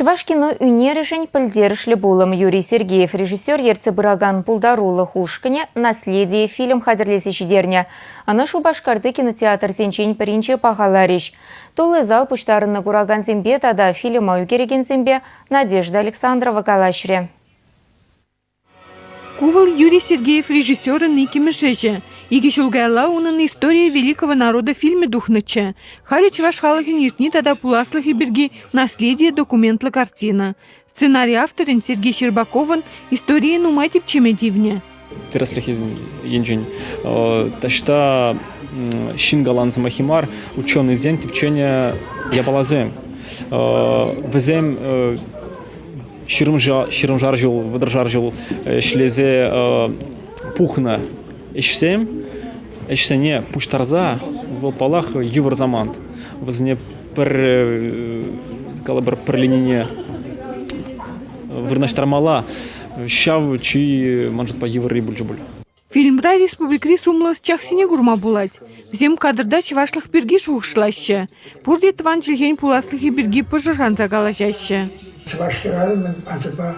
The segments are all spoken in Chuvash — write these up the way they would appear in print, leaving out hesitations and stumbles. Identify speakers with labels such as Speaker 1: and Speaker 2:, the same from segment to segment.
Speaker 1: Чӑваш кино ӳнерӗшӗн пӗлтерӗшлӗ пулӑм Юрий Сергеев режиссер ертсе пыракан пултарулӑх ушкӑнӗ «Наследие» фильм хатӗрлесе ҫитернӗ. Ӑна Шупашкарти кинотеатрсенчен пӗринче пахаларӗҫ. Тулли зал пуҫтарӑннӑ куракансемпе тата фильма ӳкерекенсемпе Надежда Александрова калаҫрӗ.
Speaker 2: Ку вӑл Юрий Сергеев режиссерӑн иккӗмӗш ӗҫӗ. Икӗ ҫул каялла унӑн «История великого народа» фильмӗ тухнӑччӗ. Халӗ чӑваш халӑхӗн иртни тата пуласлӑхӗ пирки «Наследие» документлӑ картина. Сценари авторӗн Сергей Щербаковӑн историе нумай тӗпчеме тивнӗ.
Speaker 3: Тӗрӗслӗх енчен таҫта ҫын калан сӑмаххи мар, ученӑйсем тӗпченӗ япаласем. Вӗсем ҫирӗмшар ҫул, вӑтӑршар ҫул ӗҫлесе пухнӑ ӗҫсем, ӗҫсене пуҫтарса, вӑл, паллах, йывӑр самант. Вӗсене пӗр, калӑпӑр, пӗр линине вырнаҫтармалла. Ҫав чи, ман шутпа, йывӑрри пулчӗ пуль.
Speaker 2: Фильмра республикӑри сумлӑ ӑсчахсене курма пулать. Вӗсем кадрта чӑвашлӑх пирки шухӑшлаҫҫӗ. Пурте тӑван чӗлхен пуласлӑхӗ пирки пӑшӑрханса калаҫаҫҫӗ.
Speaker 4: Чӑваш хӗрарӑмӗн ачапа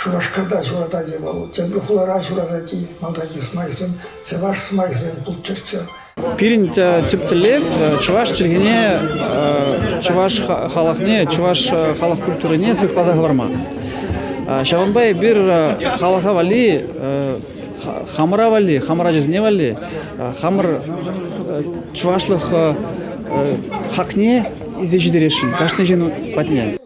Speaker 4: Шупашкарта ҫуратать-и вӑл, тепӗр хулара ҫуратать-и, малтанхи сӑмахӗсем чӑваш сӑмахӗсем пулччӑрччӗ.
Speaker 5: Пирӗн тӗп тӗллев чӑваш чӗлхине, чӑваш халӑхне, чӑваш халӑх культурине сыхласа хӑварма. Ҫавӑнпа эпир халӑха валли хамӑра валли, хамӑр ачасене валли, хамӑр чӑвашлӑх хакне илсе ҫитересшӗн кашни ҫын патне.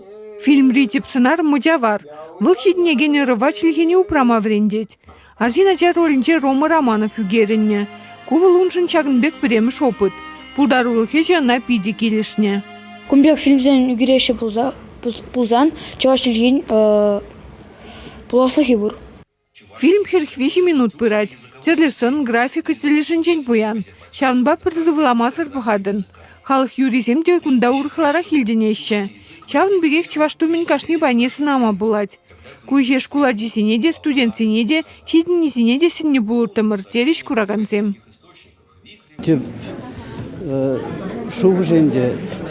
Speaker 2: Фильмри тӗп сӑнар Мучавар. Вӑл ҫитӗнекен ӑрӑва чӗлхене упрама вӗрентет. Арҫын ача ролӗнче Рома Романов ӳкерӗннӗ. Ку вӑл уншӑн ҫакӑн пек пӗрремӗш опыт. Пултарулӑх ӗҫӗ ӑна питӗ килӗшнӗ.
Speaker 6: Кун пек фильмсем ӳкереҫҫӗ пулсан чӑваш чӗлхин пуласлӑхӗ пур.
Speaker 2: Фильм 43 минут пырать. Тӗрлӗ сӑн, графика тӗлӗшӗнчен пуян. Ҫавӑнпа пӗр сывламасӑр пӑхатӑн. Халӑх юррисем те кунта урӑхларах илтӗнеҫҫӗ. Ҫавӑн пекех чӑваш тумӗн кашни пайне сӑнама пулать. Ку ӗҫе шкул ачисене те, студентсене те, ҫитӗннисене те сӗннӗ пулӑттӑмӑр, терӗҫ куракансем.
Speaker 7: Тӗп шухӑш ӗнтӗ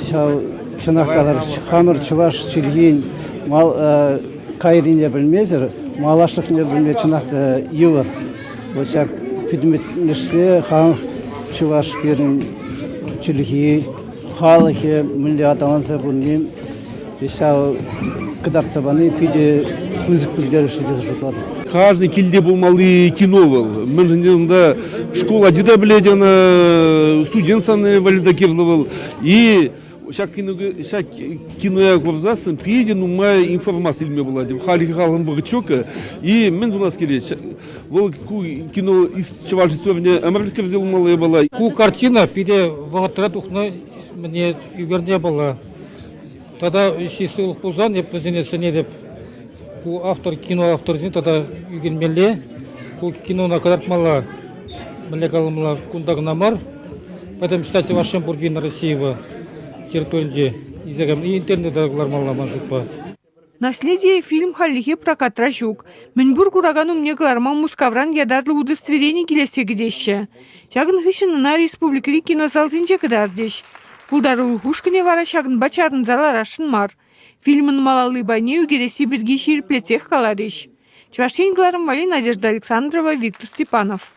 Speaker 7: ҫав чӑнах калар, хамӑр чӑваш чӗлхин мал кайрине пӗлмесӗр малашлӑхне пӗлме чӑнах та йывӑр. Вот ҫак пӗтӗмӗшле хам чӑваш пирӗн чӗлхи, халӑхӗ мӗнле аталанса пыни ҫав кӑтартса пани питӗ пысӑк пӗлтерӗшлӗ тесе шутлатӑп.
Speaker 8: Каждый килте пулмалли кино вӑл. Мӗншӗн унта шкул ачи та пӗлет ӑна, студент саны валли та кирлӗ вӑл. И ҫак кино ҫак киноя курсассӑн питӗ нумай информаци илме пулать. Хальхи халӑхӑн вӑхӑт ҫук. И мӗн тунас килет? Вӑл ку кино чӑваш историне ӗмӗрлӗх кӗрсе юлмалла япала.
Speaker 9: Ку картина питӗ вӑхӑтра тухнӑ мӗне ӳкернӗ япала. Тата ӗҫ сывлӑх пулсан эп вӗсене сӗнетӗп. Ку автор кино авторсен тата ӳкӗнмелле. Ку кинона кӑтартмалла. Мӗнле каламалла, кунта кӑна мар. Пӗтӗм штат Чӑваш Ен пур пин Россиева территоринче илсе кайма интернета кӑлармалла ман шутпа.
Speaker 2: «Наследие» фильм хальлӗхе прокатра ҫук. Мӗнпур куракан умне кӑларма Мускавран ятарлӑ удостоверени килессе кӗтеҫҫӗ. Ҫакӑн хыҫҫӑн ӑна республикӑри кинозалсенче кӑтартӗҫ. Пултарулӑх ушкӑнӗ вара ҫакӑнпа чарӑнса ларасшӑн мар. Фильмӑн малалли пайне ӳкересси пирки ҫирӗплетсех каларӗҫ. Чӑваш Ен кӑларӑм валли Надежда Александрова, Виктор Степанов.